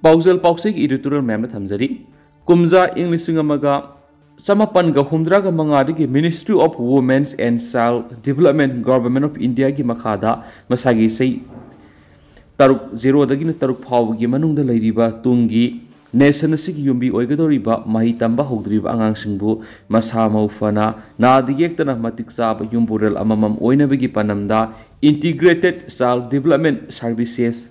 ꯄꯥꯎꯖꯦꯜ ꯄꯥꯎꯆꯦꯒꯤ ꯏꯗꯤꯇꯣꯔꯤꯌꯦꯜ ꯃꯌꯥꯝꯗ ꯊꯝꯖꯔꯤ꯫ ꯀꯨꯝꯖꯥ ꯏꯪ ꯂꯤꯁꯤꯡ ꯑꯃꯒ ꯆꯃꯥꯄꯟꯒ ꯍꯨꯝꯗ꯭ꯔꯥꯒ ꯃꯉꯥꯗꯒꯤ Ministry of Women's and Child Development, Government of Indiaꯒꯤ ꯃꯈꯥꯗ ꯃꯁꯥꯒꯤ ꯆꯍꯤ ꯇꯔꯨꯛ, ꯖꯦꯔꯣꯗꯒꯤꯅ ꯇꯔꯨꯛ ꯐꯥꯎꯕꯒꯤ ꯃꯅꯨꯡꯗ ꯂꯩꯔꯤꯕ ꯇꯨꯡꯒꯤ ꯅꯦꯁꯟ ꯑꯁꯤꯒꯤ ꯌꯨꯝꯕꯤ ꯑꯣꯏꯒꯗꯧꯔꯤꯕ ꯃꯍꯩ ꯇꯝꯕ ꯍꯧꯗ꯭ꯔꯤꯕ ꯑꯉꯥꯡꯁꯤꯡꯕꯨ ꯃꯁꯥ ꯃꯎ ꯐꯅ, ꯅꯥꯗ ꯌꯦꯛꯇꯅ ꯃꯇꯤꯛ ꯆꯥꯕ ꯌꯨꯝꯕꯨꯔꯦꯜ ꯑꯃꯃꯝ ꯑꯣꯏꯅꯕꯒꯤ ꯄꯥꯟꯗꯝꯗ Integrated Child Development Services,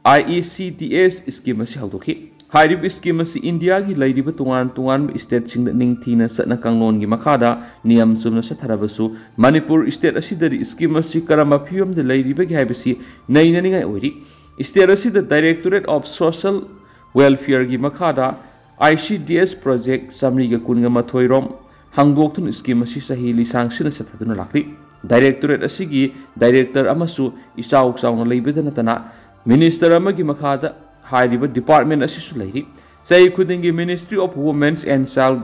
I E C D S scheme ꯑꯁꯤ ꯍꯧꯗꯣꯛꯈꯤ꯫ ꯍꯥꯏꯔꯤꯕ scheme ꯑꯁꯤ ꯏꯟꯗꯤꯌꯥꯒꯤ ꯂꯩꯔꯤꯕ ꯇꯣꯉꯥꯟ ꯇꯣꯉꯥꯟꯕ stateꯁꯤꯡꯗ ꯅꯤꯡꯊꯤꯅ ꯆꯠꯅ ꯀꯥꯡꯂꯣꯟꯒꯤ ꯃꯈꯥꯗ ꯅꯤꯌꯝ ꯆꯨꯝꯅ ꯆꯠꯊꯔꯕꯁꯨ, ꯃꯅꯤꯄꯨꯔ state ꯑꯁꯤꯗꯗꯤ scheme ꯑꯁꯤ ꯀꯔꯝꯕ ꯐꯤꯕꯝꯗ ꯂꯩꯔꯤꯕꯒꯦ ꯍꯥꯏꯕꯁꯤ ꯅꯩꯅꯅꯤꯡꯉꯥꯏ ꯑꯣꯏꯔꯤ꯫ State ꯑꯁꯤꯗ Directorate of Social Welfareꯒꯤ ꯃꯈꯥꯗ I C D S project ꯆꯥꯃꯔꯤꯒ ꯀꯨꯟꯒ ꯃꯥꯊꯣꯏ ꯔꯣꯝ ꯍꯥꯡꯗꯣꯛꯇꯨꯅ scheme ꯑꯁꯤ ꯆꯍꯤ ꯂꯤꯁꯥꯡ ꯁꯤꯠꯅ ꯆꯠꯊꯗꯨꯅ ꯂꯥꯛꯂꯤ꯫ Directorate ꯑꯁꯤꯒꯤ director ꯑꯃꯁꯨ ꯏꯆꯥꯎ ꯆꯥꯎꯅ ꯂꯩꯕꯗ ꯅꯠꯇꯅ minister ꯑꯃꯒꯤ ꯃꯈꯥꯗ ꯍꯥꯏꯔꯤꯕ department ꯑꯁꯤꯁꯨ ꯂꯩꯔꯤ꯫ ꯆꯍꯤ ꯈꯨꯗꯤꯡꯒꯤ Ministry of Women's and Child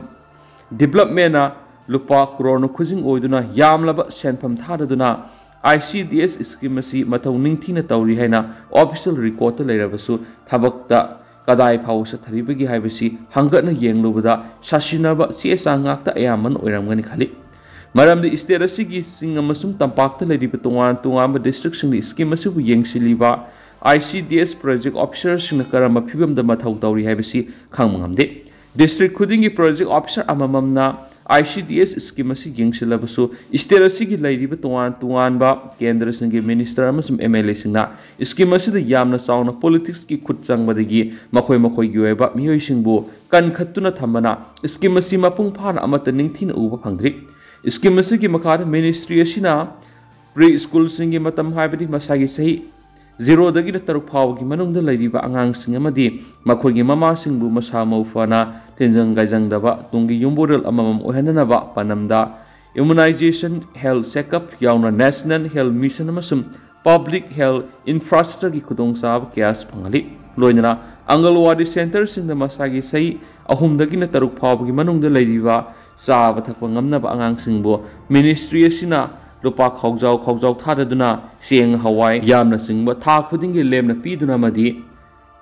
Developmentꯅ ꯂꯨꯄꯥ ꯀ꯭ꯔꯣꯔꯅ ꯈꯨꯖꯤꯡ ꯑꯣꯏꯗꯨꯅ ꯌꯥꯝꯂꯕ ꯁꯦꯟꯐꯝ ꯊꯥꯗꯗꯨꯅ I C D S scheme ꯑꯁꯤ ꯃꯊꯧ ꯅꯤꯡꯊꯤꯅ ꯇꯧꯔꯤ ꯍꯥꯏꯅ official recordꯇ ꯂꯩꯔꯕꯁꯨ, ꯊꯕꯛꯇ ꯀꯗꯥꯏ ꯐꯥꯎꯕ ꯆꯠꯊꯔꯤꯕꯒꯦ ꯍꯥꯏꯕꯁꯤ ꯍꯪꯒꯠꯅ ꯌꯦꯡꯂꯨꯕꯗ ꯁꯥꯁꯤꯟꯅꯕ ꯆꯦ ꯆꯥꯡ ꯉꯥꯛꯇ ꯑꯌꯥꯝꯕꯅ ꯑꯣꯏꯔꯝꯒꯅꯤ ꯈꯜꯂꯤ꯫ ꯃꯔꯝꯗꯤ state ꯑꯁꯤꯒꯤ ꯆꯤꯡ ꯑꯃꯁꯨꯡ ꯇꯝꯄꯥꯛꯇ ꯂꯩꯔꯤꯕ ꯇꯣꯉꯥꯟ ꯇꯣꯉꯥꯟꯕ districtꯁꯤꯡꯗ scheme ꯑꯁꯤꯕꯨ ꯌꯦꯡꯁꯤꯜꯂꯤꯕ I C D S project officerꯁꯤꯡꯅ ꯀꯔꯝꯕ ꯐꯤꯕꯝꯗ ꯃꯊꯧ ꯇꯧꯔꯤ ꯍꯥꯏꯕꯁꯤ ꯈꯪꯕ ꯉꯝꯗꯦ꯫ District ꯈꯨꯗꯤꯡꯒꯤ project officer ꯑꯃꯃꯝꯅ I C D S scheme ꯑꯁꯤ ꯌꯦꯡꯁꯤꯜꯂꯕꯁꯨ, ꯁ꯭ꯇꯦꯠ ꯑꯁꯤꯒꯤ ꯂꯩꯔꯤꯕ ꯇꯣꯉꯥꯟ ꯇꯣꯉꯥꯟꯕ ꯀꯦꯟꯗ꯭ꯔꯁꯤꯡꯒꯤ ꯃꯤꯅꯤꯁꯇꯔ ꯑꯃꯁꯨꯡ ꯑꯦꯝ ꯑꯦꯜ ꯑꯦꯁꯤꯡꯅ ꯁ꯭ꯀꯤꯝ ꯑꯁꯤꯗ ꯌꯥꯝꯅ ꯆꯥꯎꯅ ꯄꯣꯂꯤꯇꯤꯛꯁꯀꯤ ꯈꯨꯠ ꯆꯪꯕꯗꯒꯤ ꯃꯈꯣꯏ ꯃꯈꯣꯏꯒꯤ ꯑꯣꯏꯕ ꯃꯤꯑꯣꯏꯁꯤꯡꯕꯨ ꯀꯟꯈꯠꯇꯨꯅ ꯊꯝꯕꯅ ꯁ꯭ꯀꯤꯝ ꯑꯁꯤ ꯃꯄꯨꯡ ꯐꯥꯅ ꯑꯃꯠꯇ ꯅꯤꯡꯊꯤꯅ ꯎꯕ ꯐꯪꯗ꯭ꯔꯤ꯫ ꯁ꯭ꯀꯤꯝ ꯑꯁꯤꯒꯤ ꯃꯈꯥꯗ ꯃꯤꯅꯤꯁꯇ꯭ꯔꯤ ꯑꯁꯤꯅ ꯄ꯭ꯔꯤ ꯁ꯭ꯀꯨꯜꯁꯤꯡꯒꯤ ꯃꯇꯝ, ꯍꯥꯏꯕꯗꯤ ꯃꯁꯥꯒꯤ ꯆꯍꯤ ꯖꯤꯔꯣꯗꯒꯤꯅ ꯇꯔꯨꯛ ꯐꯥꯎꯕꯒꯤ ꯃꯅꯨꯡꯗ ꯂꯩꯔꯤꯕ ꯑꯉꯥꯡꯁꯤꯡ ꯑꯃꯗꯤ ꯃꯈꯣꯏꯒꯤ ꯃꯃꯥꯁꯤꯡꯕꯨ ꯃꯁꯥ ꯃꯎ ꯐꯅ ꯇꯤꯟꯖꯪ ꯀꯥꯏꯖꯪꯗꯕ ꯇꯨꯡꯒꯤ ꯌꯨꯝꯕꯨꯔꯦꯜ ꯑꯃꯃꯝ ꯑꯣꯏꯍꯟꯅꯅꯕ ꯄꯥꯟꯗꯝꯗ immunization, health checkup ꯌꯥꯎꯅ National Health Mission ꯑꯃꯁꯨꯡ public health infrastructureꯒꯤ ꯈꯨꯗꯣꯡꯆꯥꯕ ꯀꯌꯥꯁꯨ ꯐꯪꯍꯜꯂꯤ꯫ ꯂꯣꯏꯅꯅ ꯑꯪꯒꯜꯋꯥꯗꯤ ꯁꯦꯟꯇꯔꯁꯤꯡꯗ ꯃꯁꯥꯒꯤ ꯆꯍꯤ ꯑꯍꯨꯝꯗꯒꯤꯅ ꯇꯔꯨꯛ ꯐꯥꯎꯕꯒꯤ ꯃꯅꯨꯡꯗ ꯂꯩꯔꯤꯕ ꯆꯥꯕ ꯊꯛꯄ ꯉꯝꯅꯕ ꯑꯉꯥꯡꯁꯤꯡꯕꯨ ꯃꯤꯅꯤꯁꯇ꯭ꯔꯤ ꯑꯁꯤꯅ ꯂꯨꯄꯥ ꯈꯥꯎꯖꯥꯎ ꯈꯥꯎꯖꯥꯎ ꯊꯥꯗꯗꯨꯅ ꯆꯦꯡ, ꯍꯋꯥꯏ ꯌꯥꯝꯅꯆꯤꯡꯕ ꯊꯥ ꯈꯨꯗꯤꯡꯒꯤ ꯂꯦꯝꯅ ꯄꯤꯗꯨꯅ ꯑꯃꯗꯤ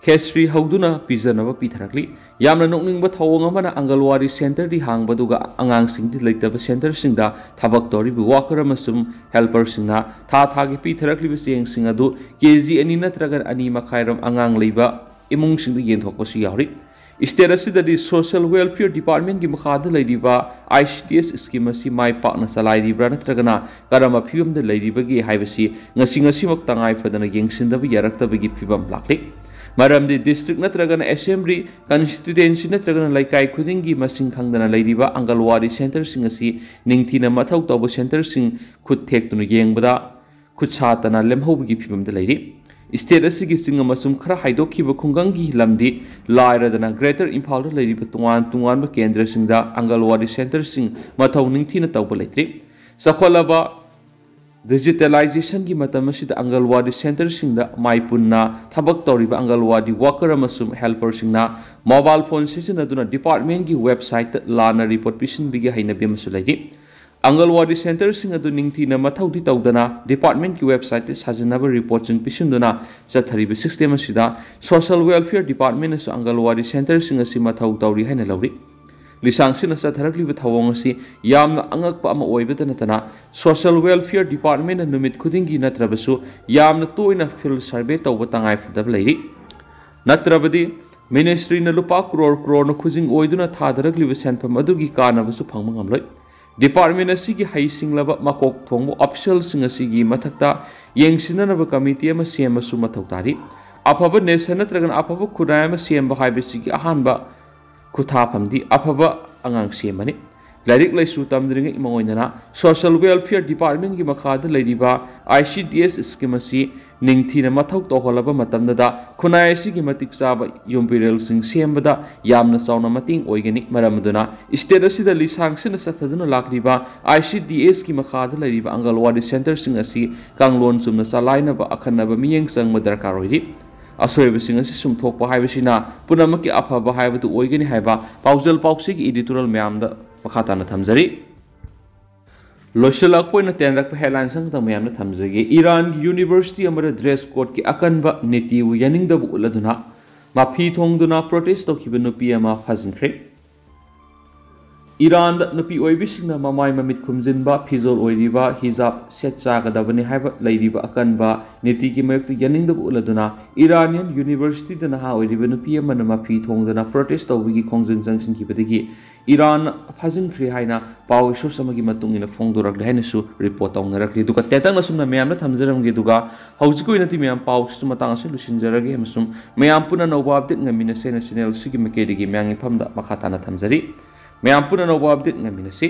ꯈꯦꯆ꯭ꯔꯤ ꯍꯧꯗꯨꯅ ꯄꯤꯖꯅꯕ ꯄꯤꯊꯔꯛꯂꯤ꯫ ꯌꯥꯝꯅ ꯅꯣꯛꯅꯤꯡꯕ ꯊꯧꯑꯣꯡ ꯑꯃꯅ, ꯑꯪꯒꯜꯋꯥꯗꯤ ꯁꯦꯟꯇꯔꯗꯤ ꯍꯥꯡꯕꯗꯨꯒ ꯑꯉꯥꯡꯁꯤꯡꯗꯤ ꯂꯩꯇꯕ ꯁꯦꯟꯇꯔꯁꯤꯡꯗ ꯊꯕꯛ ꯇꯧꯔꯤꯕ ꯋꯥꯀꯔ ꯑꯃꯁꯨꯡ ꯍꯦꯜꯄꯔꯁꯤꯡꯅ ꯊꯥ ꯊꯥꯒꯤ ꯄꯤꯊꯔꯛꯂꯤꯕ ꯆꯦꯡꯁꯤꯡ ꯑꯗꯨ ꯀꯦ ꯖꯤ ꯑꯅꯤ ꯅꯠꯇ꯭ꯔꯒ ꯑꯅꯤ ꯃꯈꯥꯏꯔꯣꯝ ꯑꯉꯥꯡ ꯂꯩꯕ ꯏꯃꯨꯡꯁꯤꯡꯗ ꯌꯦꯟꯊꯣꯛꯄꯁꯨ ꯌꯥꯎꯔꯤ꯫ ꯁ꯭ꯇꯦꯠ ꯑꯁꯤꯗꯗꯤ ꯁꯣꯁꯤꯌꯦꯜ ꯋꯦꯜꯐꯤꯌꯔ ꯗꯤꯄꯥꯔꯠꯃꯦꯟꯒꯤ ꯃꯈꯥꯗ ꯂꯩꯔꯤꯕ I C D S scheme ꯑꯁꯤ ꯃꯥꯏ ꯄꯥꯛꯅ ꯆꯂꯥꯏꯔꯤꯕ꯭ꯔꯥ ꯅꯠꯇ꯭ꯔꯒꯅ ꯀꯔꯝꯕ ꯐꯤꯕꯝꯗ ꯂꯩꯔꯤꯕꯒꯦ ꯍꯥꯏꯕꯁꯤ ꯉꯁꯤ ꯉꯁꯤꯃꯛ ꯇꯉꯥꯏ ꯐꯗꯅ ꯌꯦꯡꯁꯤꯟꯗꯕ ꯌꯥꯔꯛꯇꯕꯒꯤ ꯐꯤꯕꯝ ꯂꯥꯛꯂꯤ꯫ ꯃꯔꯝꯗꯤ ꯗꯤꯁꯇ꯭ꯔꯤꯛ ꯅꯠꯇ꯭ꯔꯒꯅ ꯑꯦꯁꯦꯝꯕ꯭ꯂꯤ ꯀꯟꯁꯇꯤꯇ꯭ꯋꯦꯟꯁꯤ ꯅꯠꯇ꯭ꯔꯒꯅ ꯂꯩꯀꯥꯏ ꯈꯨꯗꯤꯡꯒꯤ ꯃꯁꯤꯡ ꯈꯪꯗꯅ ꯂꯩꯔꯤꯕ ꯑꯪꯒꯜꯋꯥꯗꯤ ꯁꯦꯟꯇꯔꯁꯤꯡ ꯑꯁꯤ ꯅꯤꯡꯊꯤꯅ ꯃꯊꯧ ꯇꯧꯕ ꯁꯦꯟꯇꯔꯁꯤꯡ ꯈꯨꯠ ꯊꯦꯛꯇꯨꯅ ꯌꯦꯡꯕꯗ ꯈꯨꯠ ꯁꯥ ꯇꯅ ꯂꯦꯝꯍꯧꯕꯒꯤ ꯐꯤꯕꯝꯗ ꯂꯩꯔꯤ꯫ ꯁ꯭ꯇꯦꯠ ꯑꯁꯤꯒꯤ ꯆꯤꯡ ꯑꯃꯁꯨꯡ ꯈꯔ ꯍꯥꯏꯗꯣꯛꯈꯤꯕ ꯈꯨꯡꯒꯪꯒꯤ ꯂꯝꯗꯤ ꯂꯥꯏꯔꯗꯅ ꯒ꯭ꯔꯦꯇꯔ ꯏꯝꯐꯥꯜꯗ ꯂꯩꯔꯤꯕ ꯇꯣꯉꯥꯟ ꯇꯣꯉꯥꯟꯕ ꯀꯦꯟꯗ꯭ꯔꯁꯤꯡꯗ ꯑꯪꯒꯜꯋꯥꯗꯤ ꯁꯦꯟꯇꯔꯁꯤꯡ ꯃꯊꯧ ꯅꯤꯡꯊꯤꯅ ꯇꯧꯕ ꯂꯩꯇ꯭ꯔꯤ꯫ ꯆꯥꯎꯈꯠꯂꯕ ꯗꯤꯖꯤꯇꯦꯂꯥꯏꯖꯦꯁꯟꯒꯤ ꯃꯇꯝ ꯑꯁꯤꯗ ꯑꯪꯒꯜꯋꯥꯗꯤ ꯁꯦꯟꯇꯔꯁꯤꯡꯗ ꯃꯥꯏ ꯄꯨꯟꯅ ꯊꯕꯛ ꯇꯧꯔꯤꯕ ꯑꯪꯒꯜꯋꯥꯗꯤ ꯋꯥꯀꯔ ꯑꯃꯁꯨꯡ ꯍꯦꯜꯄꯔꯁꯤꯡꯅ ꯃꯣꯕꯥꯏꯜ ꯐꯣꯟ ꯁꯤꯖꯤꯟꯅꯗꯨꯅ ꯗꯤꯄꯥꯔꯠꯃꯦꯟꯒꯤ ꯋꯦꯕꯁꯥꯏꯠꯇ ꯂꯥꯟꯅ ꯔꯤꯄꯣꯔꯠ ꯄꯤꯁꯤꯟꯕꯒꯤ ꯍꯩꯅꯕꯤ ꯑꯃꯁꯨ ꯂꯩꯔꯤ꯫ ꯑꯪꯒꯜꯋꯥꯗꯤ ꯁꯦꯟꯇꯔꯁꯤꯡ ꯑꯗꯨ ꯅꯤꯡꯊꯤꯅ ꯃꯊꯧꯗꯤ ꯇꯧꯗꯅ ꯗꯤꯄꯥꯔꯠꯃꯦꯟꯒꯤ ꯋꯦꯕꯁꯥꯏꯠꯇ ꯁꯥꯖꯤꯟꯅꯕ ꯔꯤꯄꯣꯔꯠꯁꯤꯡ ꯄꯤꯁꯤꯟꯗꯨꯅ ꯆꯠꯊꯔꯤꯕ ꯁꯤꯁꯇꯦꯝ ꯑꯁꯤꯗ ꯁꯣꯁꯤꯌꯦꯜ ꯋꯦꯜꯐꯤꯌꯔ ꯗꯤꯄꯥꯔꯠꯃꯦꯟꯅꯁꯨ ꯑꯪꯒꯜꯋꯥꯗꯤ ꯁꯦꯟꯇꯔꯁꯤꯡ ꯑꯁꯤ ꯃꯊꯧ ꯇꯧꯔꯤ ꯍꯥꯏꯅ ꯂꯧꯔꯤ꯫ ꯂꯤꯁꯥꯡꯁꯤꯠꯅ ꯆꯠꯊꯔꯛꯂꯤꯕ ꯊꯧꯑꯣꯡ ꯑꯁꯤ ꯌꯥꯝꯅ ꯑꯉꯛꯄ ꯑꯃ ꯑꯣꯏꯕꯇ ꯅꯠꯇꯅ, ꯁꯣꯁꯤꯌꯦꯜ ꯋꯦꯜꯐꯤꯌꯔ ꯗꯤꯄꯥꯔꯠꯃꯦꯟꯅ ꯅꯨꯃꯤꯠ ꯈꯨꯗꯤꯡꯒꯤ ꯅꯠꯇ꯭ꯔꯕꯁꯨ ꯌꯥꯝꯅ ꯇꯣꯏꯅ ꯐꯤꯜꯗ ꯁꯔꯚꯦ ꯇꯧꯕ ꯇꯉꯥꯏ ꯐꯗꯕ ꯂꯩꯔꯤ꯫ ꯅꯠꯇ꯭ꯔꯕꯗꯤ ꯃꯤꯅꯤꯁꯇ꯭ꯔꯤꯅ ꯂꯨꯄꯥ ꯀ꯭ꯔꯣꯔ ꯀ꯭ꯔꯣꯔꯅ ꯈꯨꯖꯤꯡ ꯑꯣꯏꯗꯨꯅ ꯊꯥꯗꯔꯛꯂꯤꯕ ꯁꯦꯟꯐꯝ ꯑꯗꯨꯒꯤ ꯀꯥꯟꯅꯕꯁꯨ ꯐꯪꯕ ꯉꯝꯂꯣꯏ꯫ ꯗꯤꯄꯥꯔꯠꯃꯦꯟ ꯑꯁꯤꯒꯤ ꯍꯩꯁꯤꯡꯂꯕ ꯃꯀꯣꯛ ꯊꯣꯡꯕ ꯑꯣꯐꯤꯁꯤꯌꯦꯜꯁꯤꯡ ꯑꯁꯤꯒꯤ ꯃꯊꯛꯇ ꯌꯦꯡꯁꯤꯟꯅꯅꯕ ꯀꯃꯤꯇꯤ ꯑꯃ ꯁꯦꯝꯕꯁꯨ ꯃꯊꯧ ꯇꯥꯔꯤ꯫ ꯑꯐꯕ ꯅꯦꯁꯟ ꯅꯠꯇ꯭ꯔꯒꯅ ꯑꯐꯕ ꯈꯨꯟꯅꯥꯏ ꯑꯃ ꯁꯦꯝꯕ ꯍꯥꯏꯕꯁꯤꯒꯤ ꯑꯍꯥꯟꯕ ꯈꯨꯊꯥꯐꯝꯗꯤ ꯑꯐꯕ ꯑꯉꯥꯡ ꯁꯦꯝꯕꯅꯤ꯫ ꯂꯥꯏꯔꯤꯛ ꯂꯥꯏꯁꯨ ꯇꯝꯗ꯭ꯔꯤꯉꯩ ꯃꯉꯣꯏꯗꯅ ꯁꯣꯁꯤꯌꯦꯜ ꯋꯦꯜꯐꯤꯌꯔ ꯗꯤꯄꯥꯔꯠꯃꯦꯟꯒꯤ ꯃꯈꯥꯗ ꯂꯩꯔꯤꯕ I C D S scheme ꯑꯁꯤ ꯅꯤꯡꯊꯤꯅ ꯃꯊꯧ ꯇꯧꯍꯜꯂꯕ ꯃꯇꯝꯗꯗ ꯈꯨꯟꯅꯥꯏ ꯑꯁꯤꯒꯤ ꯃꯇꯤꯛ ꯆꯥꯕ ꯌꯨꯝꯕꯤꯔꯦꯜꯁꯤꯡ ꯁꯦꯝꯕꯗ ꯌꯥꯝꯅ ꯆꯥꯎꯅ ꯃꯇꯦꯡ ꯑꯣꯏꯒꯅꯤ꯫ ꯃꯔꯝ ꯑꯗꯨꯅ ꯁ꯭ꯇꯦꯠ ꯑꯁꯤꯗ ꯂꯤꯁꯥꯡ ꯁꯤꯠꯅ ꯆꯠꯊꯗꯨꯅ ꯂꯥꯛꯂꯤꯕ ꯑꯥꯏ ꯁꯤ ꯗꯤ ꯑꯦꯁꯀꯤ ꯃꯈꯥꯗ ꯂꯩꯔꯤꯕ ꯑꯪꯒꯜꯋꯥꯗꯤ ꯁꯦꯟꯇꯔꯁꯤꯡ ꯑꯁꯤ ꯀꯥꯡꯂꯣꯟ ꯆꯨꯝꯅ ꯆꯂꯥꯏꯅꯕ ꯑꯈꯟꯅꯕ ꯃꯤꯠꯌꯦꯡ ꯆꯪꯕ ꯗꯔꯀꯥꯔ ꯑꯣꯏꯔꯤ꯫ ꯑꯁꯣꯏꯕꯁꯤꯡ ꯑꯁꯤ ꯆꯨꯝꯊꯣꯛꯄ ꯍꯥꯏꯕꯁꯤꯅ ꯄꯨꯝꯅꯃꯛꯀꯤ ꯑꯐꯕ ꯍꯥꯏꯕꯗꯨ ꯑꯣꯏꯒꯅꯤ ꯍꯥꯏꯕ ꯄꯥꯎꯖꯦꯜ ꯄꯥꯎꯆꯦꯒꯤ ꯏꯗꯤꯇꯣꯔꯤꯌꯦꯜ ꯃꯌꯥꯝꯗ ꯃꯈꯥ ꯇꯥꯅ ꯊꯝꯖꯔꯤ꯫ ꯂꯣꯏꯁꯤꯜꯂꯛꯄ ꯑꯣꯏꯅ ꯇꯦꯟꯔꯛꯄ ꯍꯦꯗꯂꯥꯏꯟꯁ ꯑꯃꯈꯛꯇꯪ ꯃꯌꯥꯝꯅ ꯊꯝꯖꯒꯦ꯫ ꯏꯔꯥꯟꯒꯤ ꯌꯨꯅꯤꯚꯔꯁꯤꯇꯤ ꯑꯃꯗ ꯗ꯭ꯔꯦꯁ ꯀꯣꯗꯀꯤ ꯑꯀꯟꯕ ꯅꯤꯇꯤꯕꯨ ꯌꯥꯅꯤꯡꯗꯕ ꯎꯠꯂꯗꯨꯅ ꯃꯐꯤ ꯊꯣꯡꯗꯨꯅ ꯄ꯭ꯔꯣꯇꯦꯁ ꯇꯧꯈꯤꯕ ꯅꯨꯄꯤ ꯑꯃ ꯐꯥꯖꯤꯟꯈ꯭ꯔꯦ꯫ ꯏꯔꯥꯟꯗ ꯅꯨꯄꯤ ꯑꯣꯏꯕꯤꯁꯤꯡꯅ ꯃꯃꯥꯏ ꯃꯃꯤꯠ ꯈꯨꯝꯖꯤꯟꯕ ꯐꯤꯖꯣꯜ ꯑꯣꯏꯔꯤꯕ ꯍꯤꯖꯥꯕ ꯁꯦꯠ ꯆꯥꯒꯗꯕꯅꯤ ꯍꯥꯏꯕ ꯂꯩꯔꯤꯕ ꯑꯀꯟꯕ ꯅꯤꯇꯤꯒꯤ ꯃꯥꯌꯣꯛꯇ ꯌꯥꯅꯤꯡꯗꯕ ꯎꯠꯂꯗꯨꯅ ꯏꯔꯥꯅꯤꯌꯟ ꯌꯨꯅꯤꯚꯔꯁꯤꯇꯤꯗ ꯅꯍꯥ ꯑꯣꯏꯔꯤꯕ ꯅꯨꯄꯤ ꯑꯃꯅ ꯃꯐꯤ ꯊꯣꯡꯗꯨꯅ ꯄ꯭ꯔꯣꯇꯦꯁ ꯇꯧꯕꯒꯤ ꯈꯣꯡꯖꯪ ꯆꯪꯁꯤꯟꯈꯤꯕꯗꯒꯤ ꯏꯔꯥꯟ ꯐꯥꯖꯤꯟꯈ꯭ꯔꯦ ꯍꯥꯏꯅ ꯄꯥꯎꯒꯤ ꯁꯣꯔꯁ ꯑꯃꯒꯤ ꯃꯇꯨꯡ ꯏꯟꯅ ꯐꯣꯡꯗꯣꯔꯛꯂꯦ ꯍꯥꯏꯅꯁꯨ ꯔꯤꯄꯣꯔꯠ ꯇꯧꯅꯔꯛꯂꯤ꯫ ꯑꯗꯨꯒ ꯇꯦꯟꯇꯛꯅ ꯁꯨꯝꯅ ꯃꯌꯥꯝꯅ ꯊꯝꯖꯔꯝꯒꯦ꯫ ꯑꯗꯨꯒ ꯍꯧꯖꯤꯛꯀꯤ ꯑꯣꯏꯅꯗꯤ ꯃꯌꯥꯝ ꯄꯥꯎꯁꯤꯁꯨ ꯃꯇꯥꯡ ꯑꯁꯤꯗ ꯂꯣꯏꯁꯤꯟꯖꯔꯒꯦ ꯑꯃꯁꯨꯡ ꯃꯌꯥꯝ ꯄꯨꯟꯅ ꯑꯅꯧꯕ ꯑꯞꯗꯦꯠ ꯉꯥꯏꯃꯤꯟꯅꯁꯦ ꯍꯥꯏꯅ ꯆꯦꯅꯦꯜ ꯑꯁꯤꯒꯤ ꯃꯥꯏꯀꯩꯗꯒꯤ ꯃꯌꯥꯝꯒꯤ ꯃꯐꯝꯗ ꯃꯈꯥ ꯇꯥꯅ ꯊꯝꯖꯔꯤ꯫ ꯃꯌꯥꯝ ꯄꯨꯟꯅ ꯑꯅꯧꯕ ꯑꯞꯗꯦꯠ ꯉꯥꯏꯃꯤꯟꯅꯁꯤ꯫